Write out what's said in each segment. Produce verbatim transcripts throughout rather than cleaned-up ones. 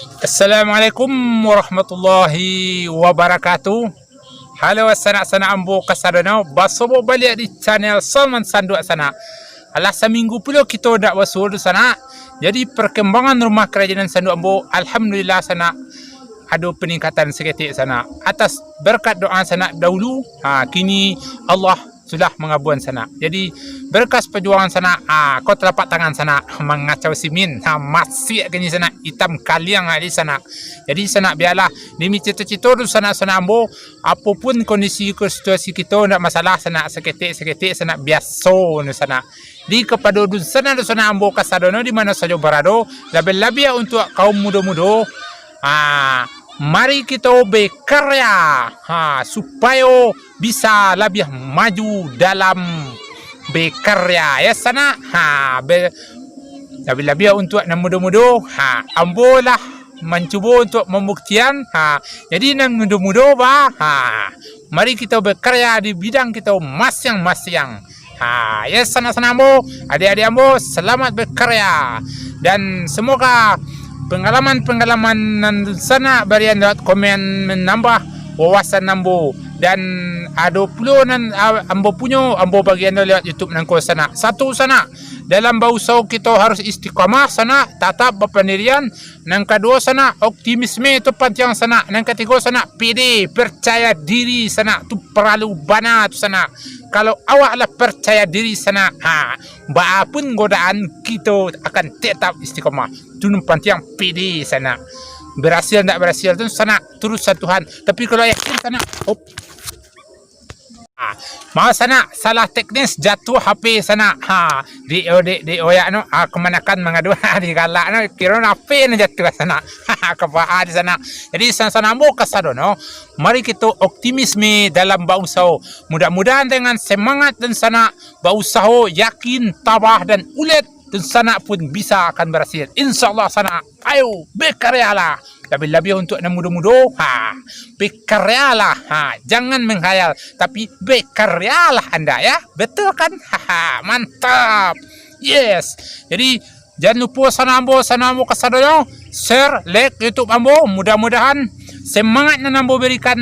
Assalamualaikum warahmatullahi wabarakatuh. Halo sanak-sanak ambo kasadonyo, basobok baliak di channel Salman Sanduak sanak. Alah saminggu pulo kito ndak basuo tu sanak. Jadi perkembangan rumah karajo nan sanduak ambo, alhamdulillah sanak, ado peningkatan saketek sanak. Atas berkat doa sanak dahulu, ha, kini Allah sudah mangabuan sanak. Jadi, berkas perjuangan sanak, ah, ko telapak tangan sanak, mangacau simin, ha, masiak kini sanak, itam kaliang adi sanak. Jadi, sanak bialah, demi cito-cito tu sanak-sanak ambo, apopun kondisi ko situasi kito, ndak masalah sanak, saketek-saketek sanak, biaso nu sanak. Di kapado dunsanak-dunsanak ambo kasadonyo di mano sajo barado, labiah-labiah untuak kaum mudo-mudo, ah, mari kito bekarya, ha, supayo bisa labiah maju dalam bekarya, ya sanak. Ha, be-, labiah-labiah untuak nan mudo-mudo, ha, ambo lah mancubo untuak mambuktian, ha, jadi nan mudo-mudo ba, ha, mari kito bekarya di bidang kito masiang-masiang. Ha, ya sanak-sanak ambo, adik-adik ambo, selamat bekarya. Dan semoga pengalaman-pengalaman nan sanak barian lewat komen menambah wawasan ambo. Dan ado pulo nan, ah, ambo punyo, ambo bagian lewat YouTube nangko sanak. Satu sanak, dalam bausaho kito harus istiqamah sanak, tatap bapandirian. Nan kaduo sanak, optimisme tu pantiang sanak. Nan katigo sanak, pede, percaya diri sanak. Tu paralu bana tu sanak. Kalau awak lah percaya diri sanak, ha, baa pun godaan, kito akan tetap istiqomah. Tu nan pantiang, pede sanak. Berhasil ndak berhasil tu sanak, urusan Tuhan. Tapi kalau yakin sanak, op. Ah, maaf sanak, salah teknis, jatuah H P sanak. Ha, di, di, di oyak no, ah, kamanakan mangadu, ha, di galak no, kiro H P no jatuah sanak. Ha, kabaa di sanak. Jadi, sanak-sanak ambo kasadonyo, mari kito optimisme dalam bausaho. Mudah-mudahan dengan semangat dunsanak bausaho, yakin, tabah, dan ulet, dunsanak pun bisa akan berhasil. Insya Allah sanak, ayo, bekaryalah. Labiah-labiah untuak nan mudo-mudo, ha, bekaryalah, ha, jangan menghayal, tapi bekaryalah anda, ya. Betul kan? Haha, mantap. Yes. Jadi, jan lupo sanak ambo, sanak ambo kasadonyo, share, like YouTube ambo. Mudah-mudahan semangat nan ambo berikan,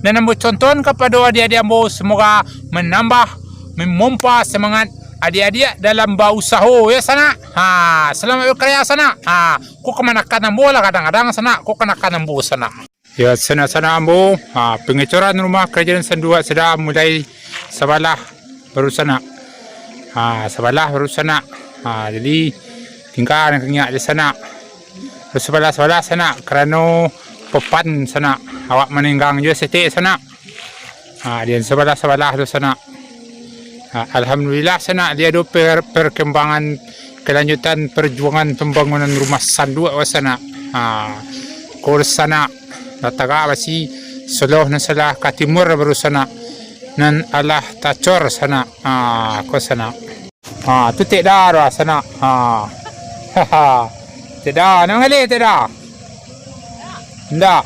nan ambo contohkan kapado adik-adik ambo, semoga menambah, memompa semangat adik-adik dalam bausaho, ya sanak. Ha, selamat bekarya sanak. Ha, ko kamanakan ambo lah kadang-kadang sanak, ko kamanakan ambo sanak. Ya, sanak-sanak ambo, ha, pengecoran rumah karajo nan sanduak sudah mulai sabalah baru sanak. Ha, sabalah baru sanak. Ha, jadi, tingga nan kangiak di sanak. Terus sabalah-sabalah sanak, karano papan sanak. Awak manenggang juo saketek sanak. Ha, di sabalah-sabalah tu sanak. Ha, alhamdulillah sanak, di ado per-, perkembangan kelanjutan perjuangan pembangunan rumah sanduak wa sanak. Ha, ko sanak, lah tagak basi, soloh nan salah ka timur baru sanak. Nan alah tacor sanak. Ha, ko sanak. Ha, tu tek da tu, sanak. Ha. Tek da, nak mangalih tek da? Ndak.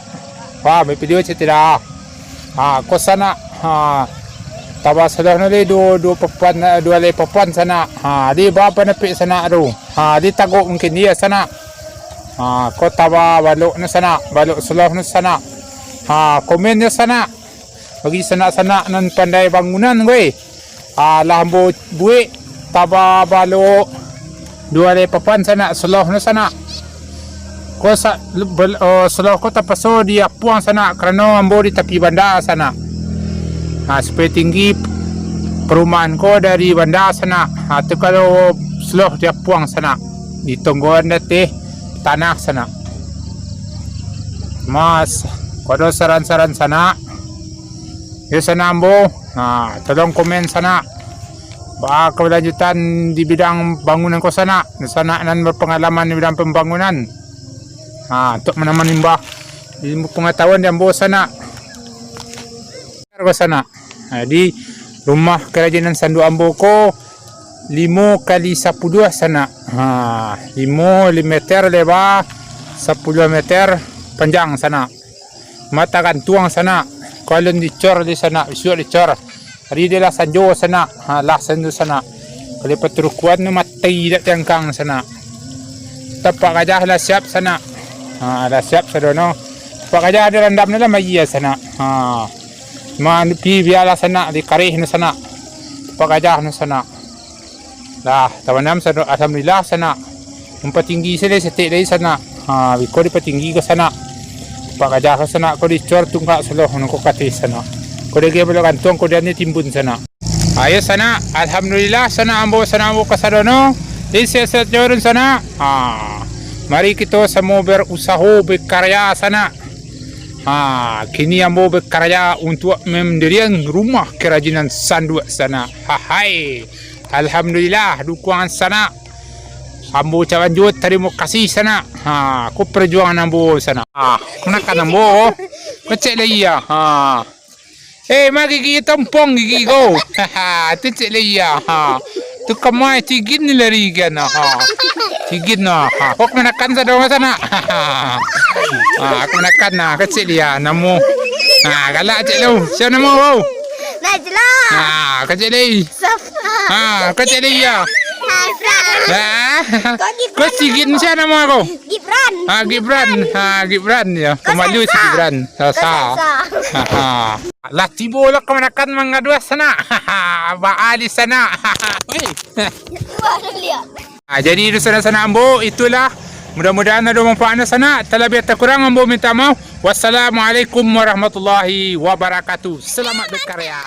Wah, ambiak video cek tek da. Ha, ko sanak. Ha. Taba salah no le duo, duo papan, duo alai papan sanak. Ha, di ba panapik sanak tu. Ha, di tagok mungkin dia sanak. Ha, ko taba balok no sanak, balok salah no sanak. Ha, komen jo sanak. Bagi sanak-sanak nan pandai bangunan, gue. Ah, lah ambo buek taba balok duo alai papan sanak, soloh no sanak. Ko sa-, bel-, oh, soloh ko tapaso diapuang sanak, karano ambo di tapi banda sanak. Ha, supayo tinggi perumahan ko dari banda sanak. Ha, tu kalau soloh diapuang sanak, ditonggoan dateh tanah sanak. Mas, ko ado saran-saran sanak. Yo, sanak ambo, ha, tolong komen sanak. Baa kalanjutan di bidang bangunan ko sanak, sanak nan bapangalaman di bidang pambangunan. Ha, untuak manambah-nambah ilmu pangatahuan di ambo sanak. Ko sanak. Ha, di rumah karajo nan sanduak ambo ko limo kali sapuluah sanak. Ha, limo meter leba, sapuluah meter panjang sanak. Mata gantuang sanak, ko alun dicor di sanak, bisuak dicor. Ari dia lah sanjo sanak, ha, lah sanjo sanak. Kalau paturukuan tu mati dak tiangkang sanak. Tapak gajah lah siap sanak. Ha, lah siap sadono. Tupak gajah ado randam dalam aia sanak. Ha. Ma, pi bialah sanak, dikareh no sanak. Tupak gajah no sanak. Lah, tabanam sanak, alhamdulillah sanak. Mampatinggi sajo saketek lai sanak. Ha, biko dipatinggi ko sanak. Tupak gajah ko sanak ko dicor tunggak saloh no ko kateh sanak. Ko daging balok gantuang ko dian timbun sanak. Ayo sanak, alhamdulillah sanak ambo, sanak ambo kasadono. Di sehat-sehat jo urang sanak. Ha. Mari kito samo berusaho bekarya sanak. Ha, kini ambo bekarya untuak mandirian rumah karajinan sanduak sanak. Hahai. Alhamdulillah dukungan sanak. Ambo ucapan jo tarimo kasih sanak. Ha, ko perjuangan ambo sanak. Ha, kamanakan ambo. Kecek lai ya. Ha. Eh, ma gigi tompong gigi ko. Tu cek lai ya. Ha. Tu kamai cigin ni lari kan. Ha. Cigin nah. Ha. Kok manakan sadonyo sanak. Ha. Aku manakan nah, kecek dia namo. Ha, galak cek lu. Siapa namo kau? Najla. Ha, kecek lai. Safa. Ha, kecek lai ya. Hasan. Ha. Kau Gibran. Kau cigin siapa namo kau? Gibran. Ha, Gibran. Ha, Gibran ya. Kau pemalu si Gibran. Sasa. Sasa. Ha. Lah tibo lah kamanakan mangaduah sanak. Baa di sanak. Weh. Ha, jadi itu sanak-sanak ambo, itulah. Mudah-mudahan ado manfaatnya sanak. Talabiah takurang ambo minta maaf. Wassalamualaikum warahmatullahi wabarakatuh. Selamat berkarya.